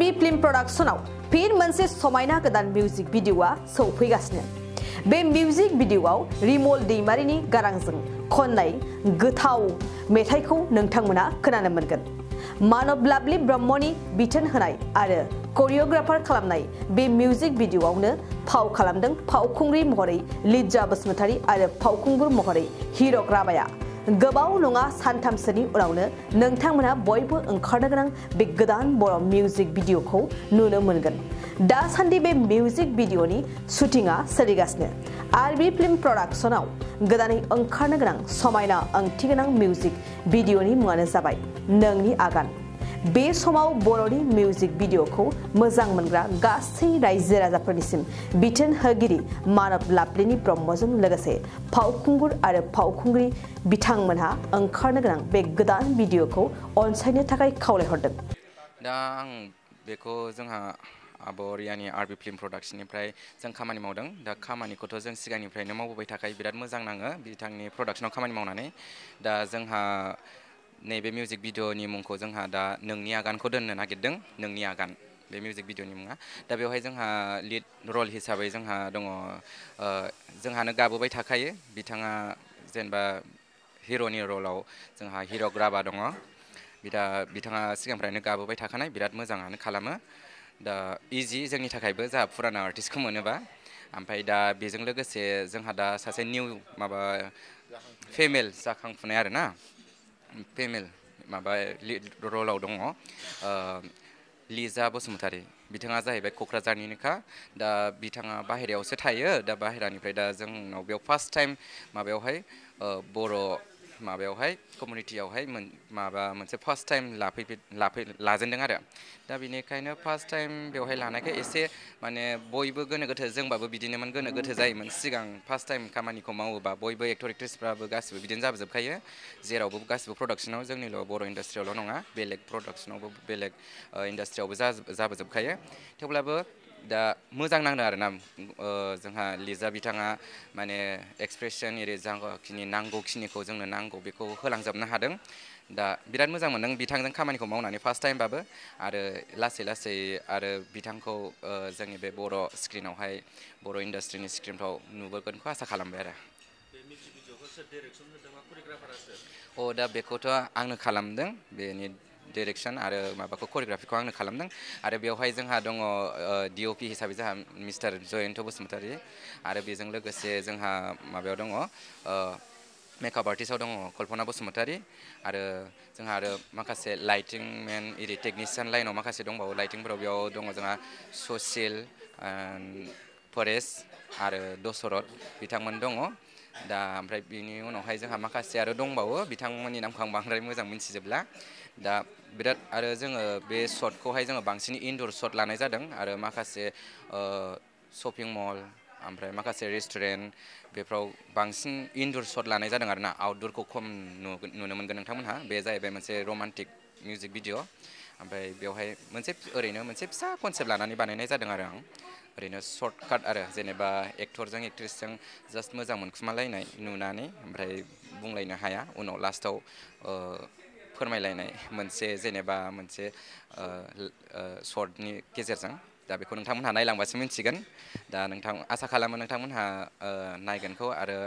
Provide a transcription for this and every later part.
आरबी फिल्म प्रोडक्शनाव फिन मोनसे समायना गोदान मिउजिक भिडिअआ सौफैगासिनो। बे मिउजिक भिडिअआव रिमल दैमारिनि गारांजों खननाय गोथाव मेथाइखौ नोंथांमोना खोनानो मोनगोन। मानब लाभलि ब्रह्मनि बिथोन होनाय आरो कोरियोग्राफार खालामनाय बे मिउजिक भिडिअआवनो फाव खालामदों फावखुंग्रि महरै लिजा बसुमतारी आरो फावखुंगुर महरै हिरक राभाया। गोबाव नङा सानथामसोनि उनावनो नोंथांमोना बयबो ओंखारनो गोनां बे गोदान बर' मिउजिक भिडिअखौ नुनो मोनगोन। दासान्दि बे मिउजिक भिडिअनि शुटिंआ सोलिगासिनो। आरबी फिल्म प्रोडक्शनाव गोदानै ओंखारनो गोनां समायना ओंथिगोनां मिउजिक भिडिअनि मुङानो जाबाय नोंनि आगान। बे समाव बर'नि मिउजिक भिडिअखौ मोजां मोनग्रा गासै रायजो राजाफोरनिसिम बिथोन होगिरि मानब लाभलिनि ब्रह्मजों लोगोसे फावखुंगुर आरो फावखुंग्रि बिथांमोनहा ओंखारनो गोनां बे गोदान भिडिअखौ अनसायनो थाखाय खावलायहरदों। दा आं बेखौ जोंहा आब'रियानि आरबी फिल्म प्रोडक्शननिफ्राय जों खामानि मावदों। दा खामानिखौथ' जों सिगांनिफ्रायनो मावबोबाय थाखाय बिराद मोजां नाङो बिथांनि प्रोडक्शनाव खामानि मावनानै। दा जोंहा नैबे मिउजिक भिडिअनि मुंखौ जोंहा दा नोंनि आगानखौ दोननो नागिरदों। नोंनि आगान बे मिउजिक भिडिअनि मुङा। दा बेवहाय जोंहा लिड रल हिसाबै जोंहा दङ जोंहानो गाबोबाय थाखायो बिथाङा जेनेबा हिर'नि रलाव जोंहा हिरक राभा दङ। बिथाङा सिगांनिफ्रायनो गाबोबाय थाखानाय बिराद मोजाङानो खालामो। दा इजि जोंनि थाखायबो जोंहा फुराना आर्टिस्टखौ मोनोबा। ओमफ्राय दा बेजों लोगोसे जोंहा दा सासे निउ माबा फिमेल जाखांफुनाय आरोना फिमेल माबा लिड रलाव दङ लिजा बसुमतारी। बिथाङा जाहैबाय क'क्राझारनिनोखा। दा बिथाङा बाहेरायावसो थायो। दा बाहेरानिफ्राय दा जोंनाव बेयाव फार्स्ट टाइम माबायावहाय बर' माबायावहाय कमिउनिटियावहाय माबा मोनसे फार्स्ट टाइम लाजेनदों आरो। दा बेनिखायनो फार्स्ट टाइम बेवहाय लानायखाय एसे माने बयबो गोनो गोथो, जोंबाबो बिदिनोमोन गोनो गोथो जायोमोन सिगां फार्स्ट टाइम खामानिखौ मावोबा। बयबो एक्टर एक्ट्रेसफ्राबो गासिबो बिदिनो जाबोजोबखायो जेरावबो गासिबो प्रडाक्शनाव, जोंनिल' बर' इन्डास्ट्रियावल' नङा बेलेग प्रडाक्शनावबो बेलेग इन्डास्ट्रियावबो जाबोजोबखायो। थेवब्लाबो दा मोजां नांदों आरोना जोंहा लिजा बिथाङा माने एक्सप्रेसन एरि जाखिनि नांगौखिनिखौ जोंनो नांगौ बेखौ होलांजोबनो हादों। दा बिराद मोजां मोनदों बिथांजों खामानिखौ मावनानै फार्स्ट टाइमबाबो। आरो लासै लासै आरो बिथांखौ जोंनि बे बर' स्क्रिनावहाय बर' इन्डास्ट्रिनि स्क्रिनफ्राव नुबोगोनखौ आसा खालामबाय आरो। दा बेखौथ' आंनो खालामदों। बेनि डिरेक्सन आरो माबाखौ करिय'ग्राफिखौ आंनो खालामदों। आरो बेवहाय जोंहा दङ DOP हिसाबै जोंहा मिस्टार जयन्त बसुमतारी। आरो बेजों लोगोसे जोंहा माबायाव दङ मेकआप आर्टिस्टआव दङ कल्पना बसुमतारी। आरो जोंहा आरो माखासे लाइटिं मेन एरि टेकनिसियान लाइनाव माखासे दंबावो लाइटिंफोराव। बेयाव दङ जोंहा ससिल परेश आरो दशरथ बिथांमोन दङ। दा ओमफ्राय बिनि उनावहाय जोंहा माखासे आरो दंबावो बिथांमोननि नामखौ आं बांद्राय मोजां मिथिजोबला। दा बिराद आरो जोङो बे शटखौहाय जोङो बांसिन इनड'र शट लानाय जादों। आरो माखासे शपिं मल ओमफ्राय माखासे रेस्टुरेन्ट बेफ्राव बांसिन इनड'र शट लानाय जादों आरोना। आउटडोरखौ खम नुनो मोनगोन नोंथांमोनहा। बे जाहैबाय मोनसे रमान्टिक मिउजिक भिडिअ'। ओमफ्राय बेवहाय ओरैनो मोनसे फिसा कनसेप्ट लानानै बानायनाय जादों आरो आं। ओरैनो सर्टकाट आरो जेनेबा एक्टरजों एक्ट्रेसजों जास्ट मोजां मोनखुमालायनाय नुनानै ओमफ्राय बुंलायनो हाया उनाव लास्टाव फोरमायलायनाय मोनसे जेनेबा मोनसे सर्टनि गेजेरजों। दा बेखौ नोंथांमोनहा नायलांबासो मिन्थिगोन। दा आसा खालामो नोंथांमोनहा नायगोनखौ आरो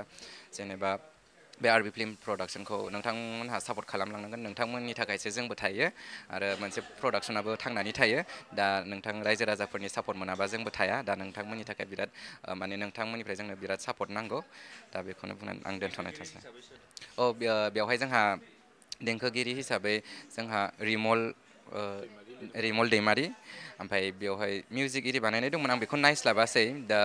जेनेबा बे आरबी फिल्म प्रोडक्शनखौ नोंथांमोनहा सापर्ट खालामलांनांगोन। नोंथांमोननि थाखायसो जोंबो थायो आरो मोनसे प्रडाक्शनाबो थांनानै थायो। दा नोंथां रायजो राजाफोरनि सापर्ट मोनाबा जोंबो थाया। दा नोंथांमोननि थाखाय बिराद माने नोंथांमोननिफ्राय जोंनो बिराद सापर्ट नांगौ। दा बेखौनो बुंनानै आं दोनथ'नाय थासै। बेवहाय जोंहा देंखोगिरि हिसाबै जोंहा रिमल दैमारि। ओमफ्राय बेवहाय मिउजिक एरि बानायनाय दंमोन, आं बेखौ नायस्लाबासै। दा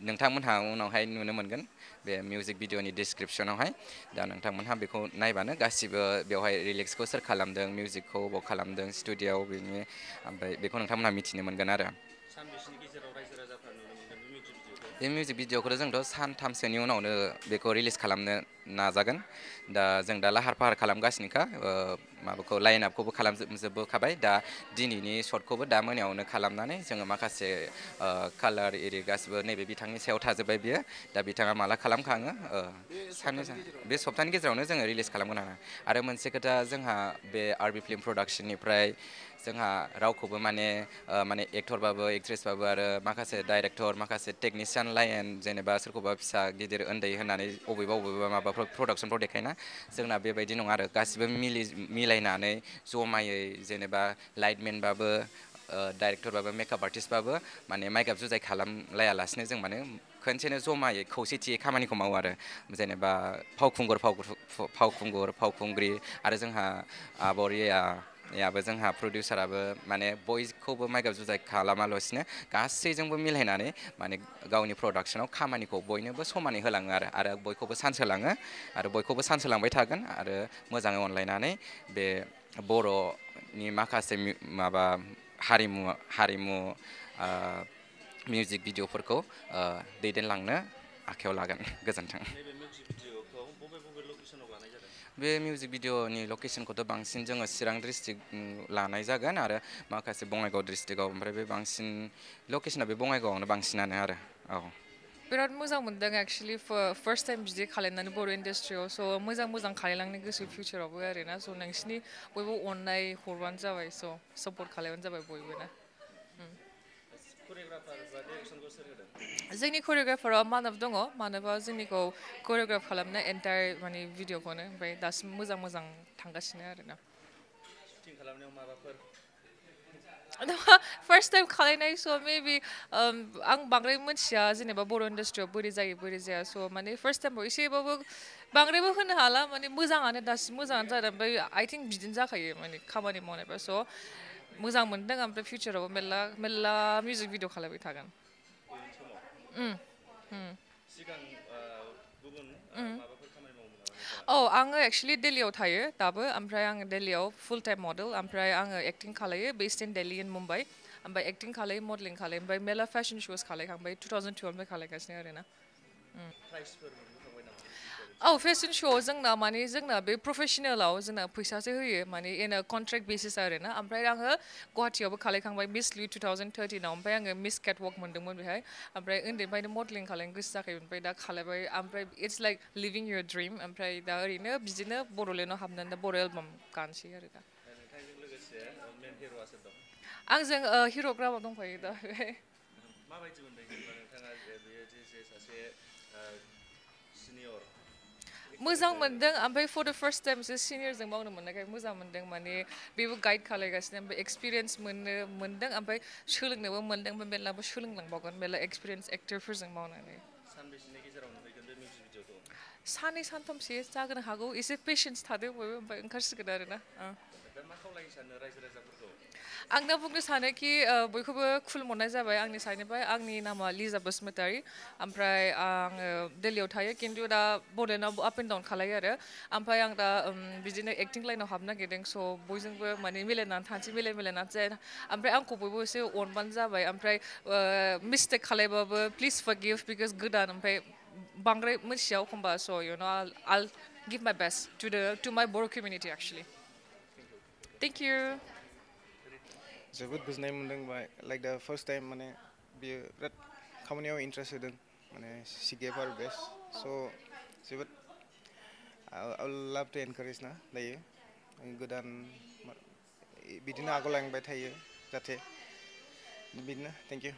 नोंथांमोनहा उनावहाय नुनो मोनगोन बे मिउजिक भिडिअ'नि डिसक्रिपसनावहाय। दा नोंथांमोनहा बेखौ नायबानो गासिबो बेवहाय रिलिक्सखौ सोर खालामदों, मिउजिकखौ बबाव खालामदों, स्टुडिअ'आव बेनि ओमफ्राय बेखौ नोंथांमोनहा मिथिनो मोनगोन आरो। बे मिउजिक भिडिअ'खौथ' जोंथ' सानथामसोनि उनावनो बेखौ रिलिज खालामनो नाजागोन दा जों दा लाहार फाहार खालामगासिनोखा माबाखौ लाइन आपखौबो खालामजोबखाबाय दा दिनैनि शटखौबो दा मोनायावनो खालामनानै जोङो माखासे कालार एरि गासिबो नैबे बिथांनि सायाव थाजोब्बाय बियो दा बिथाङा माला खालामखाङो बे सप्तानि गेजेरावनो जोङो रिलिज खालामगोन आरो मोनसे खोथा जोंहा बे आरबि फिल्म प्रडाक्सननिफ्राय जोंहा रावखौबो माने एक्टरबाबो एक्ट्रेसबाबो आरो माखासे डाइरेक्टर माखासे टेकनिशियान लाइन जेनेबा सोरखौबा फिसा गिदिर उन्दै होननानै बबेबा माबाफ्राव प्रडाक्सनफ्राव देखायना जोंना बेबायदि नङा आरो गासिबो मिलायनानै जमायै जेनेबा लाइटमेनबाबो डाइरेक्टरबाबो मेकआप आर्टिस्टबाबो माने माइगाब जुजाय खालामलायालासिनो जों माने खनसेनो जमायै खौसेथियै खामानिखौ मावो आरो जेनेबा फावखुंग्रि आरो जोंहा आब'रियाबो जोंहा प्रडिउसाराबो माने बयखौबो माइगाब जुजाय खालामालासिनो गासैजोंबो मिलायनानै माने गावनि प्रडाक्सनाव खामानिखौ बयनोबो समानै होलाङो आरो बयखौबो चान्स होलाङो आरो बयखौबो चान्स होलांबाय थागोन आरो मोजाङै अनलायनानै बे बर'नि माखासे माबा हारिमु मिउजिक भिडिअफोरखौ दैदेनलांनो आखायाव लागोन गोजोन्थों बे मिउजिक भिडिअनि लकेसनखौथ' बांसिन जोङो चिरां डिस्ट्रिक्ट लानाय जागोन आरो माखासे बङाइगाव डिस्ट्रिक्टआव ओमफ्राय बे बांसिन लकेसना बे बङाइगावआवनो बांसिनानो आरो औ बिराद मोजां मोनदों एक्चुअलि फार्स्ट टाइम बिदि खालामनानै बर' इन्डास्ट्रियाव स' मोजां खालामलांनो गोसो फिउचारावबो आरोना स' नोंसिनि बयबो अननाय हरबानो जाबाय स' सापर्ट खालामबानो जाबाय बयबो ना जोंनि करिय'ग्राफारा मानब दङ मानबा जोंनिखौ करिय'ग्राफ खालामनाय एन्टायार माने भिडिअखौनो ओमफ्राय दासिम मोजां थांगासिनो आरोना फार्स्ट टाइम खालायनाय स' मेबि आं बांद्राय मिथिया जेनेबा बर' इन्डास्ट्रियाव बोरै जायो बोरै जाया स' माने फार्स्ट टाइमाव एसेबाबो बांद्रायबो होनो हाला माने मोजाङानो दासिम मोजाङानो जादों ओमफ्राय आइ थिंक बिदिनो जाखायो माने खामानि मावनायफ्रा स' मोजां मोनदों ओमफ्राय फिउचारावबो मेरला मिउजिक भिडिअ खालामबाय थागोन आङो एक्चुलि दिल्लीयाव थायो दाबो ओमफ्राय आङो दिल्लीयाव फुल टाइम मडेल ओमफ्राय आङो एक्टिं खालायो बेस्ड इन दिल्ली इन मुम्बाइ ओमफ्राय एक्टिं खालायो मडेलिं खालायो ओमफ्राय मेरला फेशन श'स खालायखांबाय 2012 खालायगासिनो आरोना फेशन श'आव जोंना बे प्रफेसनेलाव जोंना फैसासो होयो माने इन कन्ट्रेक्ट बेसिस आरोना ओमफ्राय आङो गुवाहाटियावबो खालायखांबाय मिस लि 2013 ओमफ्राय आङो मिस केटवाक मोनदोंमोन बेहाय ओमफ्राय उन्दैनिफ्रायनो मडेलिं खालायनो गोसो जाखायोमोन ओमफ्राय दा खालायबाय ओमफ्राय it's like living your dream ओमफ्राय दा ओरैनो बिदिनो बड'लेण्डआव हाबनानै दा बर' एलबाम गानसै आरो दा आंजों हिर'ग्राफाव दंफायो दा मोजां मोनदों ओमफ्राय फर द फार्स्ट टाइमसो सिनियरजों मावनो मोननायखाय मोजां मोनदों माने बेबो गाइड खालायगासिनो ओमफ्राय एक्सपिरियेन्स मोनदों ओमफ्राय सोलोंनोबो मोनदों ओमफ्राय मेरलाबो सोलोंलांबावगोन मेरला एक्सपिरियेन्स एक्टरफोरजों मावनानै साननै सानथामसो जागोनो हागौ एसे पेसेन्स थादो बयबो ओमफ्राय ओंखारसिगोन आरोना आं दा बुंनो सानोखि बयखौबो खुलुमहरनाय जाबाय आंनि साइडनिफ्राय आंनि नामा लिजा बसुमतारी ओमफ्राय आङो दिल्लीयाव थायो खिन्थु दा बड'लेण्डआव आप एन्ड डाउन खालायो आरो ओमफ्राय आं दा बिदिनो एक्टिं लाइनाव हाबनो नागिरदों स' बयजोंबो माने मिलायनानै थानोसै मिलायनानै जाया ओमफ्राय आंखौ बयबो एसे अनबानो जाबाय ओमफ्राय मिस्टेक खालायबाबो प्लिज फरगिभ बिकज गोदान ओमफ्राय बांद्राय मिथिया एखमबा स' I'll give my best to my Boro community actually. Thank you. जोबोद गोजोननाय मोनदों लाइक दा फार्स्ट टाइम माने बियो बिराद खामानियाव इन्ट्रेस्ट होदों माने शी गेभ हार बेस्ट स' जोबोद I love to encourage ना दायो गोदान बिदिनो आगोलांबाय थायो जाहाथे बिदिनो थेंक इउ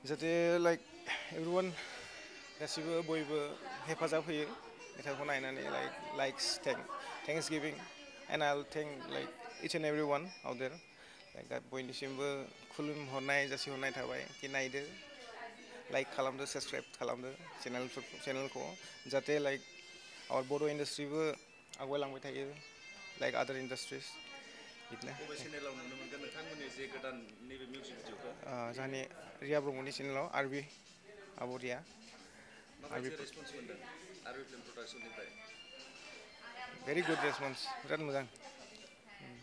जाहाथे लाइक एभ्रिवान गासिबो बयबो हेफाजाब होयो मेथाइखौ नायनानै likes thanks giving and I'll thank like each and every one out there like बयनिसिमबो खुलुमहरनाय जासिहरनाय थाबाय कि नायदो लाइक खालामदो साबसक्राइब खालामदो चेनेलखौ जाहाथे लाइक आवार बर' इन्डास्ट्रिबो आवगायलांबाय थायो लाइक आदार इन्डास्ट्रिस बिदिनो जोंहानि रिया ब्रह्मनि चेनेलाव आरबि आब'रिया भेरि गुड रेसपन्स बिराद मोजां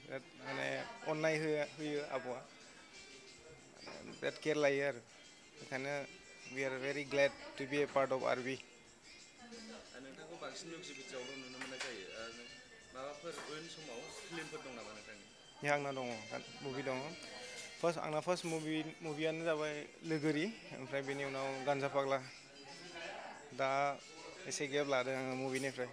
बिराद माने अननाय होयो आब'आ बिराद केयार लायो आरो बेखायनो we are very glad to be a part of RB. नोंथांखौ बांसिन मिउजिक भिडिअ'आवल' नुनो मोननाय जायो माबाफोर उन समाव फिल्मफोर दं नामा नोंथांनि? आंना दङ मुभि दङ आंना फार्स्ट मुभियानो जाबाय लोगोरि ओमफ्राय बेनि उनाव गान्जा फाग्ला दा एसे गेप लादों आङो मुभिनिफ्राय